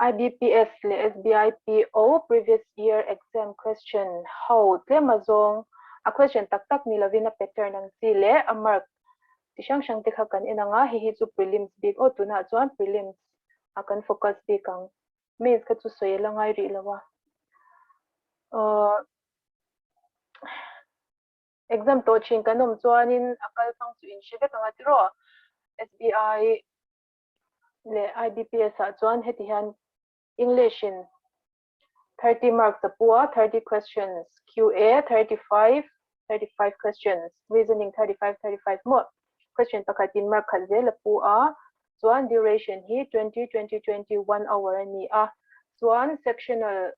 IBPS leh SBI PO previous year exam question ho tlem azawng a question tak tak ni lovin a pattern ang chi leh a mark chi hrang hrang te kha kan en ang a, hei hi chu prelims bik aw tunah chuan prelims a kan focus bik ang. Mains kha chu sawi a la ngai rih lo a. Aww exam tawh thin kan awm chuanin a kal hmang chu in hre vek ang a tiraw? SBI leh IBPS ah chuan heti hian English in 30 marks a pu a, 30 questions, QA 35, 35 questions, reasoning 35, 35 maw question pakhat in mark khat zel a pu a, chuan duration hi 20, 20, 20, one hour a ni a, chuan sectional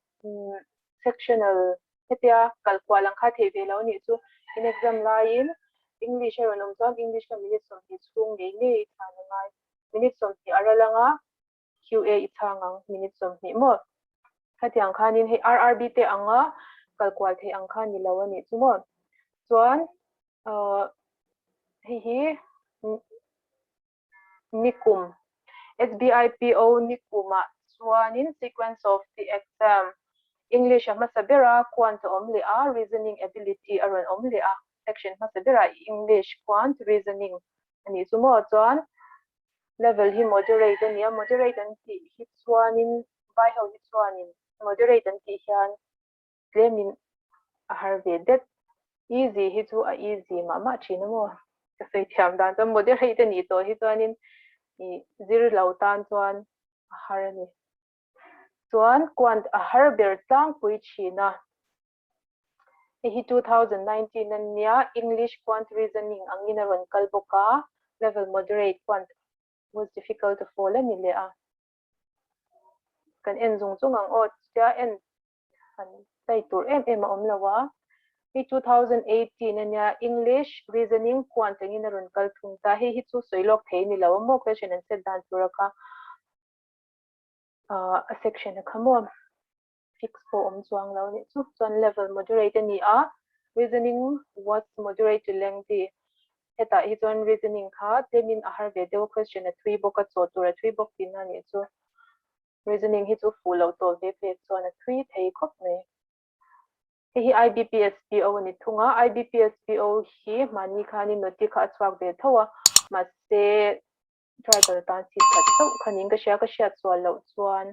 sectional hetia kal kual ang kha theih ve lo nih chu in exam laiin English a rawn awm chuan English kha minute 20 chhung ngei ngei i chhan a ngai. Minute 20 a ral anga QA i chhang ang minute 20 maw? Khatiang khanin hei RRB te anga kal kual theih ang kha ni lo a nih chu maw? Chuan hei hi Nikum, SBI PO Nikumah chuanin sequence of the exam English a hmasa bera quant a awm leh a, reasoning ability a rawn awm leh a, section hmasa berah English quant reasoning a nih chu maw? Chuan level hi moderate a ni a, moderate an tih hi chuanin vai ho hi chuanin moderate an tih hian Tlemin a har ve det. Easy hi chu a easy mah mah thin a maw? Ka sawi thiam dan chuan moderate a nih tawh hi chuanin ih zir lo tan chuan a har a ni. Chuan quant a har ber tlangpui thin a. Hei hi 2019 a nia, English quant reasoning angin a rawn kal bawk a, level moderate quant was difficult to follow a ni leh a. Kan en zung zung ang aw, chutia en han chai tur em em a awm lo a, hei 2018 ania English reasoning quant engin a rawn kal thung ta, hei hi chu sawi lawk thei ni lo a maw question an set dan tur a kha a section a kha maw fix pawh awm chuang lo nih chu, chuan level moderate a ni a, reasoning was moderate to lengthy hetah hi chuan reasoning kha tlemin a har ve deuh a question a thui bawk a chaw tur a thui bawk tihna a nih chu. Reasoning hi chu fuh loh tawh ve pek chuan a thui thei khawp mai. Hei hi IBPSPO a ni thung a, IBPSPO hi mahni khanin noti kha a chhuak ve tho a, mahse tribal tan seat khat chauh kha niin ka hria, ka hriat sual loh chuan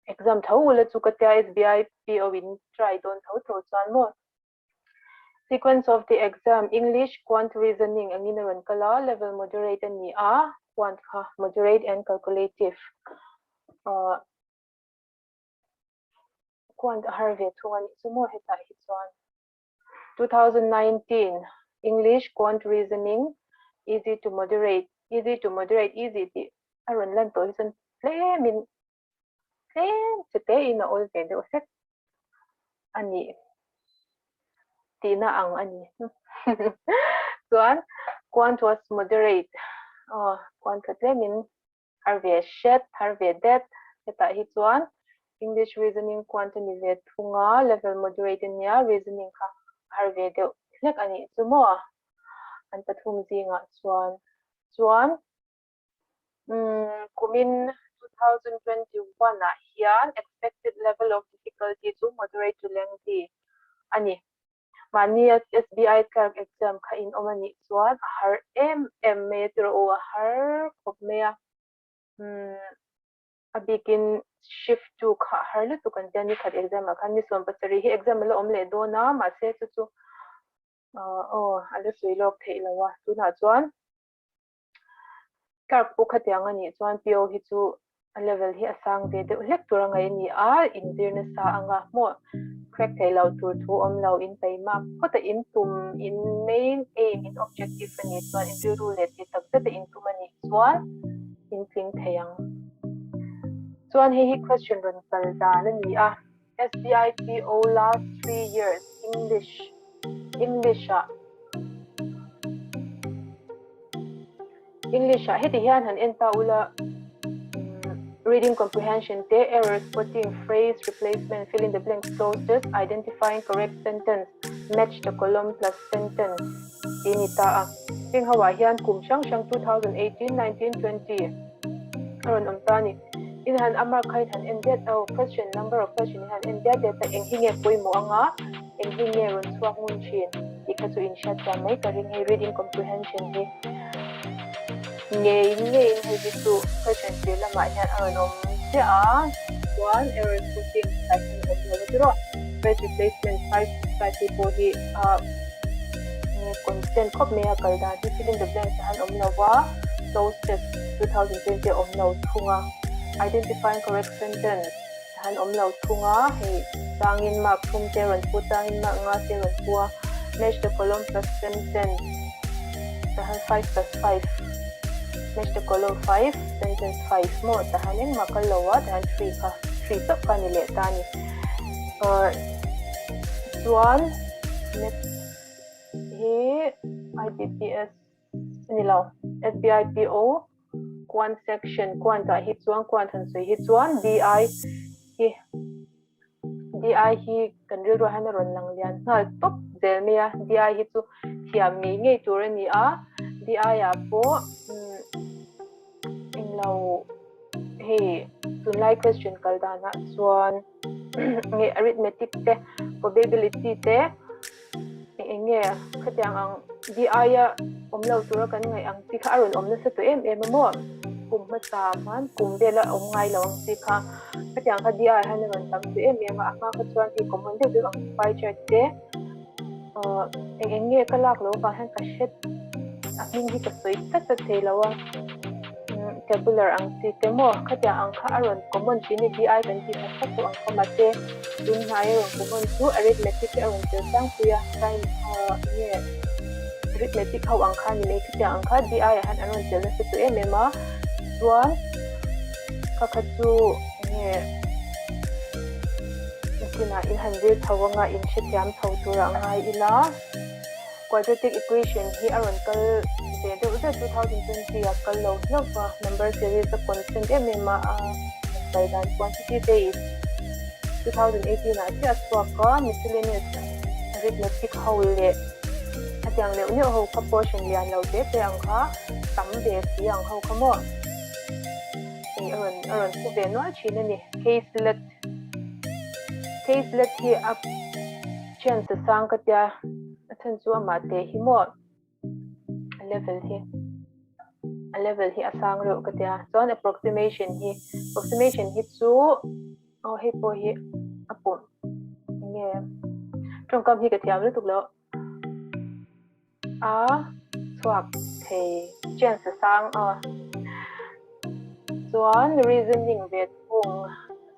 exam tho ula chu ka tia SBI PO in try dawn tho tho chuan maw. Sequence of the exam, English, Quant Reasoning angin a rawn kal a, level moderate a ni a, quant kha moderate and calculative. Uh, quant a har ve thung a nih chu maw hetah hi chuan. 2019 English Quant Reasoning easy to moderate, easy to moderate, easy tih a rawn lan tawh hi chuan tlemin Tlem che te in a awl ve deuh hlek a ni tihna ang a ni. Chuan quant was moderate aw quant kha tlemin har ve hret har ve det hetah hi chuan English reasoning quant a ni ve thung a level moderate a nia reasoning kha a har ve deuh hlek a nih chu maw an pathum zingah chuan chuan Kumin 2021 ah hian expected level of difficulty chu moderate to lengthy a ni. Mahni SBI clerk exam kha in awm a nih chuan a har em em mai a tiraw aw, a har khawp mai a. A bikin shift 2 kha a har lutuk an tia nikhat exam ah khan ni 17 hi exam a la awm leh dawn a, mahse chu chu aw a la sawi lawk theih lo a, tunah chuan Clerk pawh khatiang a nih chuan PO hi chu a level hi a sang ve deuh hlek tur a ngaih a ni a, inzir nasa anga hmuh crack theih loh tur thu awm lo, in taima phawt a in tum, in main aim, in objective a nih chuan in rilru leh tih tak zet a in tum a nih chuan in tling thei ang. Chuan hei hi question rawn kal dan a ni a, SBI PO last 3 years English English ah English ah heti hian han en ta ula reading comprehension te error spotting phrase replacement fill in the blanks clauses identifying correct sentence match the column plus sentence tih ni ta a heng ho ah hian kum hrang hrang 2018 19 20 a rawn awm ta a ni. In han a mark kha in han en diat oh question number of question in han en diat diat a eng hi nge pawimawh anga eng hi nge rawn chhuak ngun thin tih kha chu in hriat thiam mai ka ring hei reading comprehension hi ngei ngeiin hei hi chu question tir lamah hian a rawn awm chiah a chuan error spotting tlai hian a awm lo a tiraw phrase replacement 5 te pawh hi ah nge constant khawp mai a kal dan hi fill in the blanks ah hian awm lo va cloze test 2020 a awm lo thung a identifying correct sentence ah hian awm lo thung a hei changin mark thum te a rawn pu changin mark nga te a rawn pu a match the column plus sentence tah hian 5 plus 5 match the column 5 sentence 5 maw tah hian engmah kal lo a tah hian 3 kha 3 chauh kha a ni leh ta a ni. Chuan next hi IBPS a ni lo SBIPO quant section quant ah hi chuan quant han sawi hi chuan DI hi DI hi kan rilru ah hian a rawn lang lian nghal tawp zel mai a DI hi chu thiam ngei ngei tur a ni a DI ah pawh englo hei tunlai question kal danah chuan nge arithmetic te probability te eng nge khatiang ang DI a awm lo tura kan ngaih ang chi kha a rawn awm nasa tawh em em a maw kum hmasa hman kum vela awm ngai lo ang chi kha khatiang kha DI hian a rawn tam tawh em em a a hma kha chuan hei common deuh deuh ang pie chart te eng eng nge ka lak loh vang hian ka hre a hming hi ka sawi tlat tlat thei lo a tabular ang chi te maw khatiang ang kha a rawn common thin a ni DI kan tih tak tak tawh ang kha mahse tun hnai a rawn common chu arithmetic te a rawn tel tlangpui a time nge arithmetic ho ang kha a ni mai khatiang ang kha DI ah hian an rawn tel nasa tawh em em a chuan kha kha chu enge Nakinah in han zir chho anga in hrethiam chho turah ngai ila quadratic equation hi a rawn kal ve deuh zet 2020 a kal lo hlauh va number series a constant em em a a kal dan quantity based 2018 ah chiah a chhuak a miscellaneous arithmetic ho leh a tiang neuh neuh ho kha portion lian lo te te ang kha tam ve si ang ho kha maw hei a rawn a rawn pu ve nual thin a ni caselet Caselet hi a chance a sang ka tia a chhan chu amah teh hi maw a level hi a level hi a sang reuh ka tia chuan approximation hi approximation hi chu aw hei pawh hi a pawm enge tawngkam hi ka thiam lutuk lo A chhuak thei chance a sang a. Chuan reasoning ve thung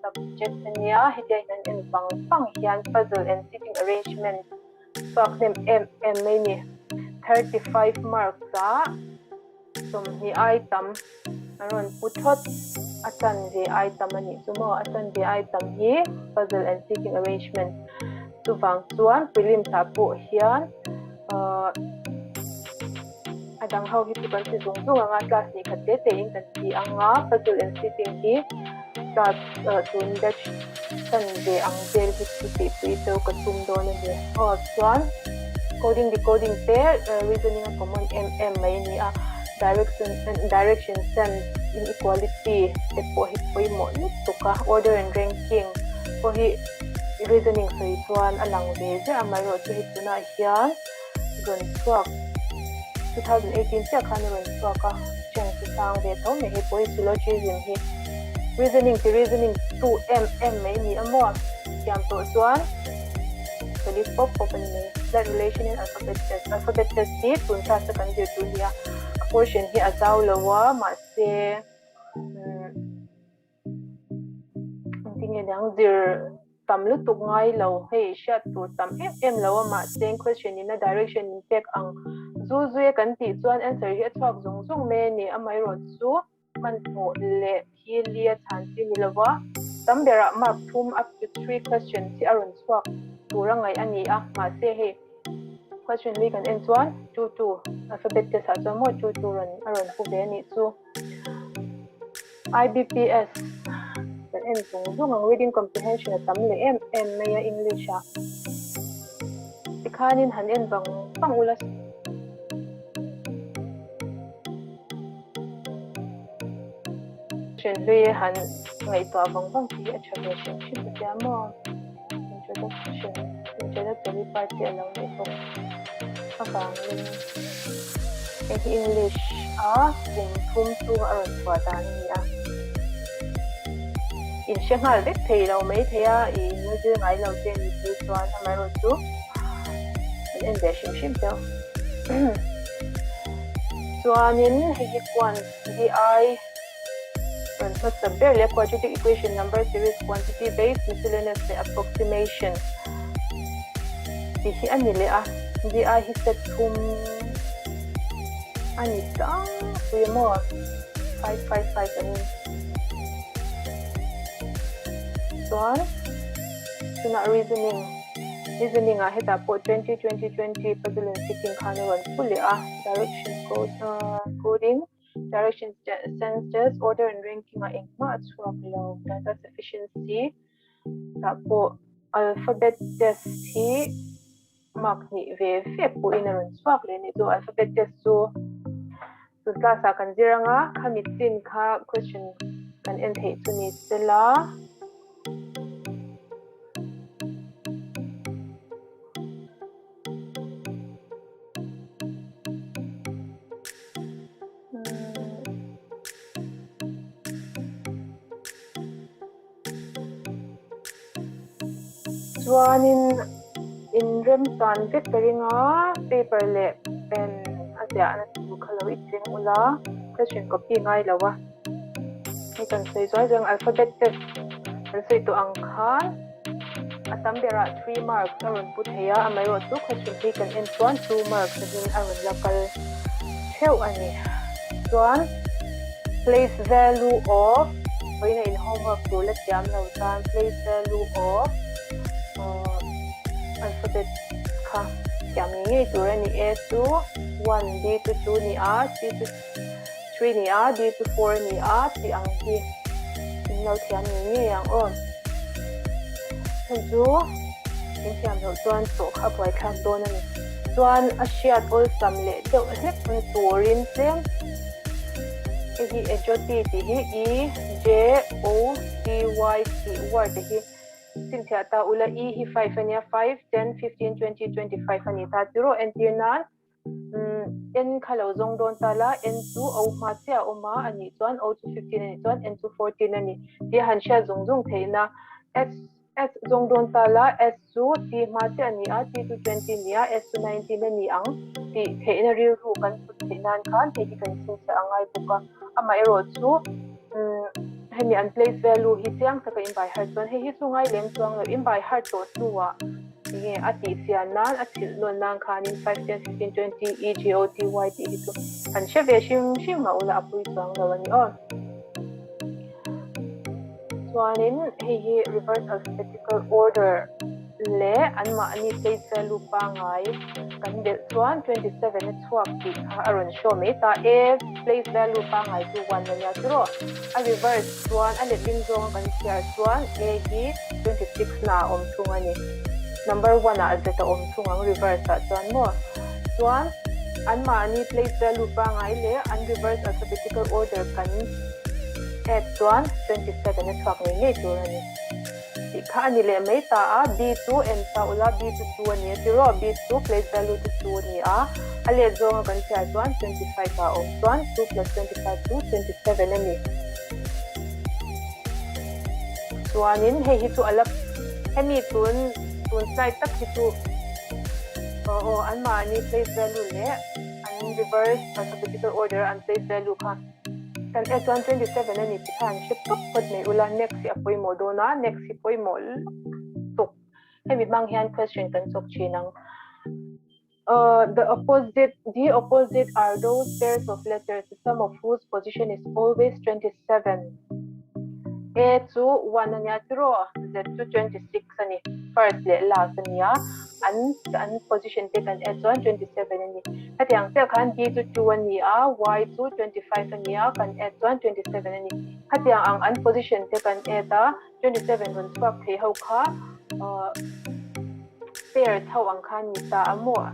subject a nia hetiang hian en pang pang hian puzzle and seating arrangement chhuak hnem em em mai ni. 35 marks ah 20 ai tam a rawn pu thawt a chanve ai tam a nih chu maw a chanve ai tam hi puzzle and seating arrangement chuvang chuan prelims ah pawh hian ahh a dang ho hi chu kan ti zung zung ang a class hnih khat te te in kan ti ang a puzzle and seating hi class ah tun batch chanve ang vel hi chu tihpui cheu ka tum dawn a ni aw chuan coding decoding te reasoning a common em em mai a ni a. Direction direction sense inequality te pawh hi pawimawh lutuk a, order and ranking pawh hi reasoning sawi chuan a lang ve ziah a, amaherawhchu hei tunah hian rawn chhuak 2018 chiah khan a rawn chhuak a, chance a sang ve tho mai hei pawh hi syllogism hi reasoning ti reasoning tu em em mai ni a maw thiam tawh chuan solid pawp pawp a ni mai. Blood relation in alphabet test alphabet test hi tun class a kan zir tur nia a portion hi a zau lo a mahse umm engtin nge niang zir tam lutuk ngai lo hei hriat tur tam em em lo a mahse question in a direction in pek ang zu zui a kan tih chuan answer hi a chhuak zung zung mai a ni amaherawh chu hmanhmawh leh thil li a chhan chi ni lova, tam berah mark thum up to 3 questions hi a rawn chhuak tur a ngaih a ni a, mahse hei question li kan en chuan 2 2 alphabet test ah chuan maw 2 2 rawn a rawn pu ve a nih chu. IBPS kan en zung zung ang reading comprehension a tam leh em em mai a English ah tikhanin han en vang vang ula. Ṭhenhlui han Ngaihtuah vang vang te hi a tha ve hrim hrim ta sia maw? Introduction, Introductory part te a lo neih bawk avangin hei hi English a kum thum chunga a rawn chhuah dan a ni a. In hre nghal vek thei lo mai thei a, i in la zir ngai lo te ni phei chuan amaherawhchu an en ve hrim hrim teuh. Chuanin hei hi quant DI rawn hmasa ber leh quadratic equation number series quantity based miscellaneous leh approximation tih hi a ni leh a, DI hi set thum a ni tlangpui a maw 555 an ni. Chuan tunah reasoning reasoning ah hetah pawh 20 20 20 puzzle and fitting khan a rawn pu leh a direction code coding Direction sense order and ranking ah engmah a chhuak lo. Data sufficiency tah pawh alphabet test hi mark hnih ve ve pawhin a rawn chhuak leh a nih chu. Alphabet test chu tun class ah kan zir anga khami chin kha question kan en theih chu ni sela. Chuanin inremchan vek ka ring a, paper leh pen a ziahna tur kha lo i cheng ula, question copy ngai lo a, hei kan sawi zuai zuai ang alphabet test kan sawi tawh ang khan. A tam berah 3 marks a rawn pu thei a, amaherawhchu question hi kan en chuan 2 marks ahin a rawn la kal theuh a ni. Chuan place value of vawiina in homework tur la thiam lo tan place value of alphabet kha thiam ngei ngei tur a ni. A chu 1, B chu 2 ni a, C chu 3 ni a, D chu 4 ni a tih ang hi in lo thiam ngei ngei ang aw. Hei chu in thiam loh chuan tawh kha a buaithlak dawn a ni. Chuan a hriat awlsam leh deuh hlek na turin tlem hei hi Ejoti tih hi E J O T Y tih word te hi chhinchhiah ta ula E hi 5 a nia 5, 10, 15, 20, 25 a ni ta tiraw entir nan N kha lo zawng dawn ta la, N chu O hma chiah a awm a, a nih chuan O chu 15 a nih chuan N chu 14 a ni tih a han hriat zung zung theih na. S S zawng dawn ta la, S chu T hma chiah a ni a, T chu 20 a ni a, S chu 19 a ni ang tih theihna rilru kan put theih nan khan hei hi kan chhinchhiah a ngai bawk a. Amaherawh chu hemi an place value hi chiang taka in by heart chuan hei hi chu ngai lem chuang lo, in by heart tawh hnuah Enge a tih chian nan a chhilh nawn nan khanin 5, 10, 15, 20, E, G, O, T, Y tih hi chu han hre ve hrim hrim a ula a pui chuang lo a ni aw. Chuanin hei hi reverse alphabetical order leh anmahni place value pangngai kan belh chuan 27 a chhuak tih kha a rawn show mai ta. A place value pangngai chu 1 a nia tiraw? A reverse chuan a letling zawnga kan chhiar chuan A hi 26 na a awm thung a ni. Number 1 ah Z a awm thung ang reverse ah chuan maw? Chuan anmahni place value pangngai leh an reverse alphabetical order kan add chuan 27 a chhuak ngei ngei tur a ni. Tih kha a ni leh mai ta a, B chu en ta ula B chu 2 a ni a tiraw? B chu place value chu 2 a ni a, a let zawnga kan chhiar chuan 25 ah a awm chuan 2 plus 25 chu 27 a ni. Chuanin hei hi chu a la hemi tun tun slide tak hi chu aw aw anmahni place value leh an reverse alphabetical order a an place value kha kan add chuan 27 a ni tih kha an hre tawp phawt mai ula next hi a pawimawh dawn a next hi pawimawh lutuk hemi hmang hian question kan chawk thin ang. The opposite the opposite are those pairs of letters the sum of whose position is always 27. A chu 1 a nia tiraw Z chu 26 a ni first leh last a nia an an position te kan add chuan 27 a ni hetiang chiah khan B chu 2 a ni a Y chu 25 a ni a kan add chuan 27 a ni hetiang ang an position te kan add a 27 rawn chhuak thei ho kha pair chho ang khan ni ta a maw?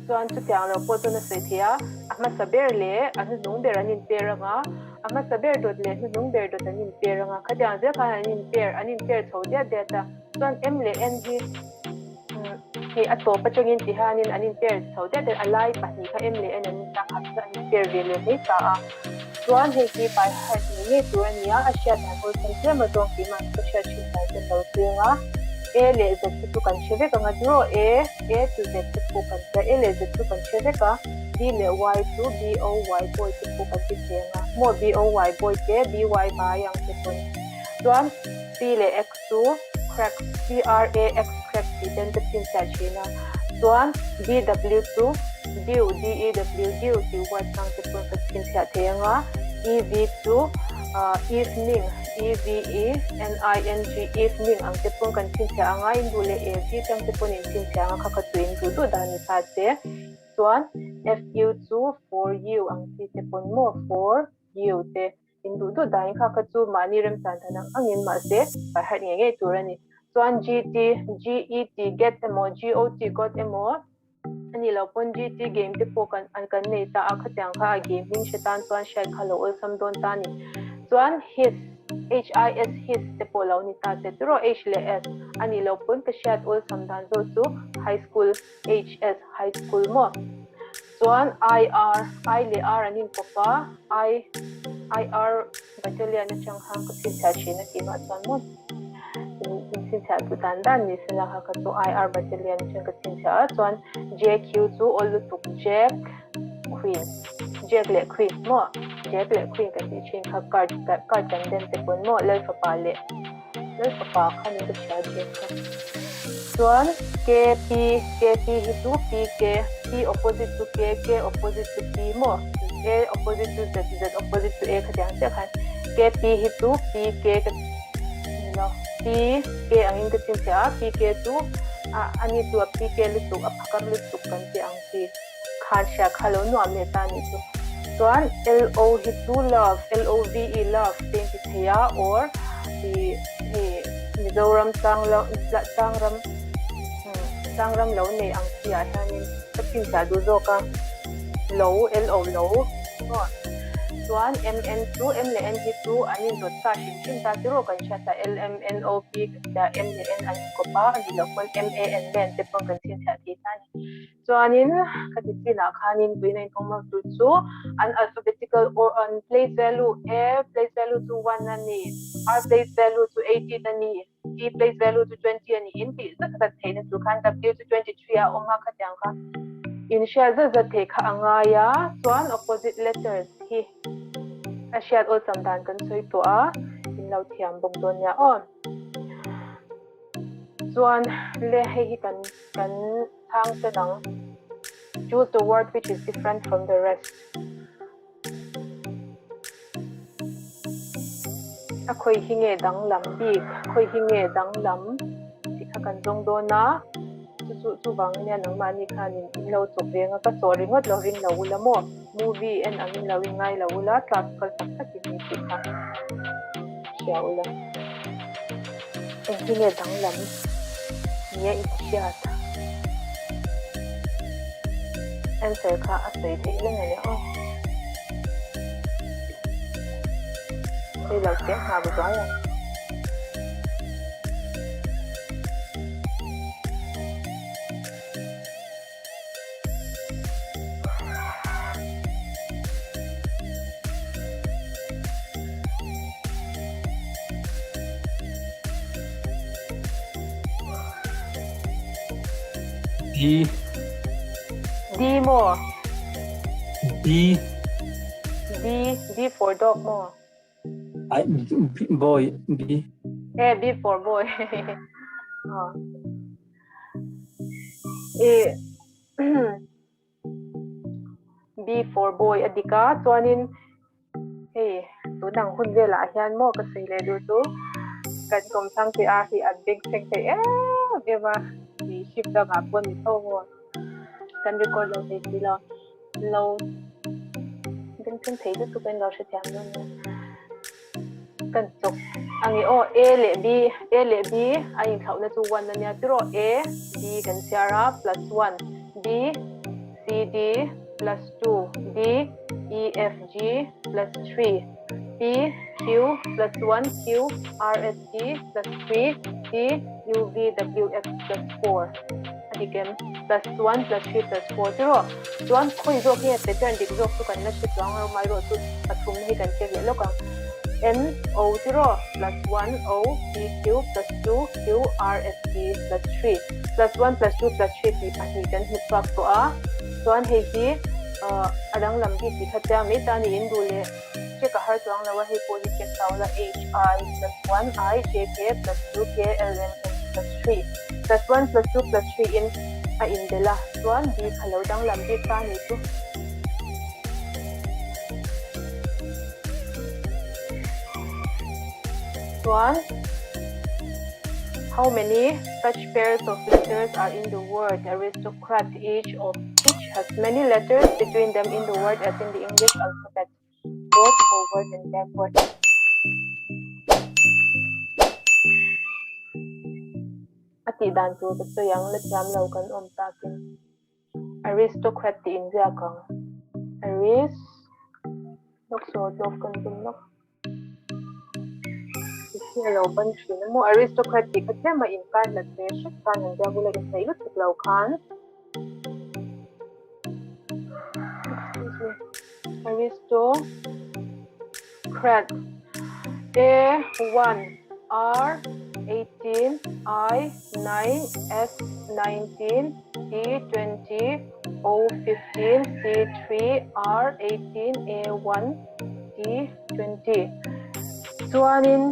Chuan chutiang lo pawh chuan a sawi thei a, a hmasa ber leh a hnuhnung ber an inper ang a, a hmasa ber dawt leh hnuhnung ber dawt an inper ang a, khatiang zel khan an inper an inper chho diat diat a. Chuan M leh N hi hei a tawp atangin ti hianin an inper chho diat diat a, lai pahnih kha M leh N an inchang kha chuan an inper ve leh mai ta a. Chuan hei hi by heart ngei ngei tur a ni a, a hriat dan awlsam tlem a zawng tih mahse ka hriat thin dan chu an lo cheng a. A leh Z te chu kan hre vek ang a tiraw? A, A to Z te pawh kan hria, A leh Z chu kan hre vek a, B leh Y chu B O Y boy te pawh kan ti cheng a, maw B O Y boy te B Y bai ang te pawn. Chuan C leh X chu crack, C R A X crack tih ten ka chhinchhiah thin a, chuan D W chu dew, D E W dew tih word hmang te pawn ka chhinchhiah thei ang a, E V chu evening, E V E N I N G evening ang te pawn kan chhinchhiah ang a, in duh leh E V tang te pawn in chhinchhiah ang a, kha kha chu in duh duh dan ni ta che. Chuan F U chu for you ang chi te pawn maw for you te. In duh duh dahin kha kha chu mahni remchan dan ang angin mahse pai harh ngei ngei tur a ni. Chuan GT, GET, get emaw, GOT, got emaw a nih loh pawn GT game te pawh kan an kan nei ta a, khatiang kha a game hming hre tan chuan hriat kha lo awlsam dawn ta a ni. Chuan his, HIS, his te pawh lo ni ta se tiraw H leh S a nih loh pawn ka hriat awlsam dan zawk chu high school, HS, high school maw? Chuan IR, I leh R an inkawp a, I, IR battalion atang khan ka chhinchhiah thin a tih mah chuan maw? In chhinchhiah chu dan dan ni sela kha ka chu IR battalion atang ka chhinchhiah a, chuan JQ chu awl lutuk Jack, Queen, Jack leh Queen maw? Jack leh Queen ka tih thin kha card, card kan den te pawn maw Lalfapa leh Lalfapa kha ni ka hria Jack kha. Chuan KP, KP hi chu PK, P opposite chu K, K opposite chu P maw? A opposite chu Z, Z opposite chu A khatiang chiah khan KP hi chu PK ka ni lo, PK angin ka chhinchhiah a, PK chu a ani chu a PK lutuk, a phakar lutuk kan tih ang chi khan hria kha lo nuam leh ta anih chu. Chuan LO hi chu love, L-O-V-E love te in ti thei a or ih hei Mizoram tlang lo tlangram tlangram lo nei ang chi ah hianin ka chhinchhiah duh zawk a lo L-O lo maw chuan M-N chu M leh N hi chu an indawt sa hrim hrim ta tiraw kan hriat a L-M-N-O-P kan tia M leh N an inkawp a a nih loh pawn M-A-N nen te pawn kan chhinchhiah thei ta a ni. Chuanin khati chinah khanin tuina inpawmlo tur chu an alphabetical or an place value A place value chu one a ni, R place value chu 18 a ni, T place value chu 20 a ni in tih zat zat theihna tur khan W chu 23 a awm a khatiang kha in hriat zat zat theih kha a ngai a, chuan opposite letters hi a hriat awlsam dan kan sawi tawh a, in lo thiam bawk dawn nia aw. Chuan le hei hi kan kan chhang che dang Choose the word which is different from the rest. A khawi hi nge danglam bik, khawi hi nge danglam tih kha kan zawng dawn a, chu chu chuvang ania nangmahni khanin in lo chawp veng a, ka chawh ringawt lo ring lo ula maw, movie en angin lo in ngai lo ula, class kal tak takin ni tih kha hria ula. Eng hi nge danglam nia in hriat? Answer kha a sawi theih reng a nia aw. Hei lo te nghak zuai ang. D. D maw? D. D. D for dog maw? I, B, boy. B. Eh, B for boy. oh. E B for boy a dik a, chuanin hei tun ang hun velah hian maw ka sawi leh duh chu kan kawmthlang te a hi an beng thleng thei em em a, ih shift dangah pawh ni tho maw kan record lo thei si lo, lo beng thleng thei lutuk a in lo hrethiam dawn nia. Kan chawk a nge aw A leh B A leh B a inthlauhna chu one a nia tiraw A B kan chhiar a plus one B C. C D plus 2 D E F G plus 3 P Q plus 1 Q R S T plus 3 T U V W X plus 4 a dik em? Plus 1 plus 3 plus 4 chu rawh. Chuan khawi zawk nge pattern dik zawk chu kan la hre chuang lo mai rawh chu pathumna hi kan check leh lawk ang. N O chu rawh plus 1 O P Q plus 2 Q R S T plus 3 plus 1 plus 2 plus 3 tih pahnih kan hmu chhuak tawh a. Chuan hei hi a danglam bik tih kha chiang mai ta niin duh leh check a har chuang lo a, hei pawh hi check tau la H I plus 1 I J K plus 2 K L M N plus 3 plus 1 plus 2 plus 3 in a inbelh a, chuan B kha lo danglam bik ta ni chu. Chuan How many such pairs of letters are in the word aristocrat each of which has many letters between them in the word as in the English alphabet, both forward and backward. A tih dan tur ka sawi ang, la thiam lo kan awm takin. Aristocrat tih inziak ang. Aris lawk saw tlawk kan tum lawk. Hi a lo ban thin a maw? Aristocrat tih kha tlem a inkar hlat ve hret khan an ziak bula inhnaih lutuk lo khan. Excuse me. Aristocrat A 1 R 18 I 9 S 19 T 20 O 15 C 3 R 18 A 1 T 20 Chuanin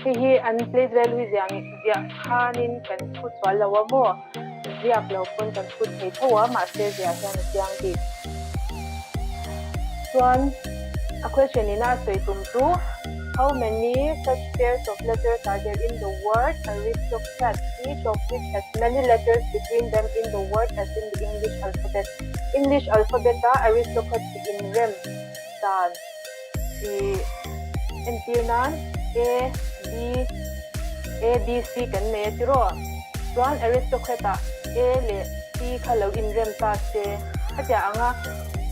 hei hi an place value hi ziah ziah khanin kan chhut sual lo a maw? Ziak lo pawn kan chhut thei tho a, mahse ziah hian a chiang bik. Chuan a question ina a sawi tum chu How many such pairs of letters are there in the word aristocrat, each of which has many letters between them in the word as in the English alphabet? English alphabet a aristocrat tih inrem dan i entir nan A, B, A, B, C kan nei a tiraw? Chuan aristocrat ah A leh C kha lo inrem ta se. Hetiang anga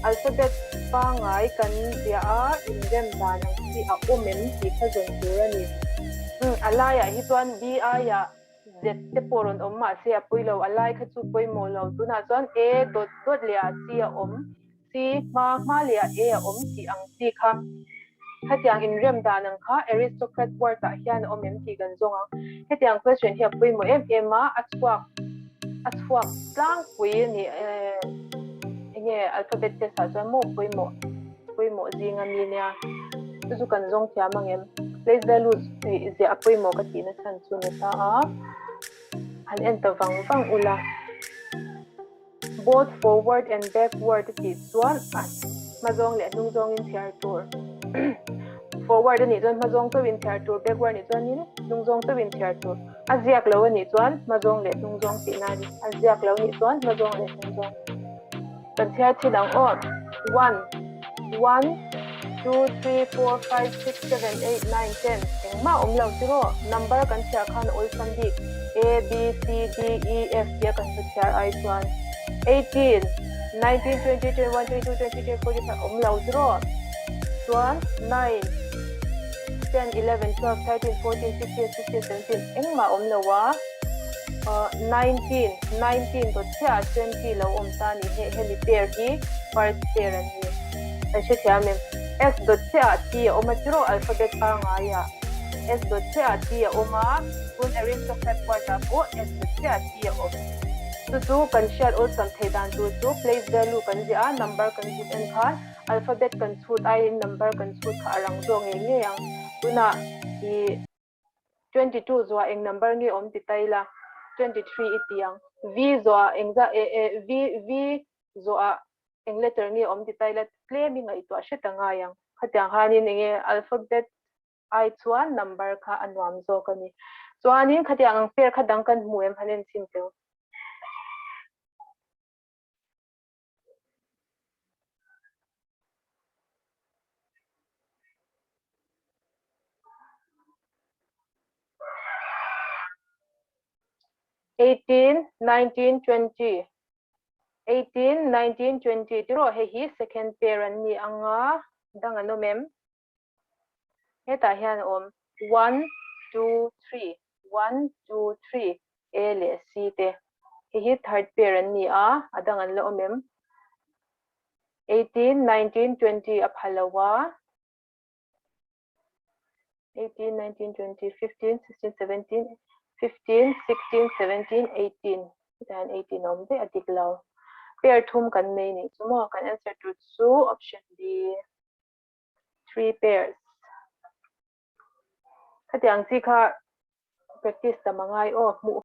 alphabet pangngai kan ziah a inrem dan ang chi a awm em tih kha zawn tur a ni. Umm a laiah hi chuan B aiah Z te pawh rawn awm mahse a pawi lo, a lai kha chu pawimawh lo. Tunah chuan A dawt dawt leh ah C a awm. C hma hma leh ah A a awm tih ang chi kha. Hetiang inrem dan ang kha aristocrat word ah hian a awm em tih kan zawng ang. Hetiang question hi a pawimawh em em a, a chhuak a chhuak tlangpui a ni enge alphabet test ah chuan maw pawimawh pawimawh zing a mi nia. Chu chu kan zawng thiam ang em? Place values ziah a pawimawh ka tih nachhan chu ni ta a, han en ta vang vang ula. Both forward and backward a tih chuan a hma zawng leh a hnung zawngin chhiar tur. Forward a nih chuan hma zawng chauhin chhiar tur, backward a nih chuanin hnung zawng chauhin chhiar tur. A ziak lo a nih chuan hma zawng leh hnung zawng tihna a ni. A ziak lo a nih chuan hma zawng leh hnung zawng. Kan chhiar thin ang aw. One, one, two, three, four, five, six, seven, eight, nine, ten. Engmah awm lo tiraw? Number kan chhiar khan a awlsam bik. A, B, C, D, E, F tia kan hmu chhiar ai chuan 18, 19, 20, 21, 22, 23, 24 awm lo tiraw? Chuan 9, 10, 11, 12, 13, 14, 15, 16, 17 engmah awm lo a. 19, 19 dawt chiah ah 20 lo awm ta ni hei hemi pair hi first pair an ni. Kan hrethiam em? S dawt chiah ah T a awm a tiraw alphabet pangngai ah S dawt chiah ah T a awm a. Tun aristocrat word ah pawh S dawt chiah T a awm. Chu chu kan hriat awlsam theih dan tur chu place value kan ziah a, number kan zut en khan alphabet kan chhut aiin number kan chhut kha a rang zawk ngei ngei ang. Tunah i 22 zuah eng number nge awm ti ta ila 23 i ti ang. V zuah engzah e e V V zuah eng letter nge awm ti ta ila tlem i ngaihtuah hret a ngai ang. Khatiang khanin enge alphabet ai chuan number kha a nuam zawk a ni. Chuanin khatiang ang pair kha dang kan hmu em han en chhin teu. 18, 19, 20. 18, 19, 20 tiraw hei hi second pair an ni ang a, dang an awm em? Hetah hian a awm 1, 2, 3, 1, 2, 3, A leh C te. Hei hi third pair an ni a, a dang an la awm em? 18, 19, 20 a pha lo a. 18, 19, 20, 15, 16, 17, 15, 16, 17, 18. Hetah hian 18 a awm daih a dik lo. Pair thum kan nei nih chu maw? Kan answer tur chu option B. Three pairs. Khatiang chi kha practice tam a ngai aw hmuh.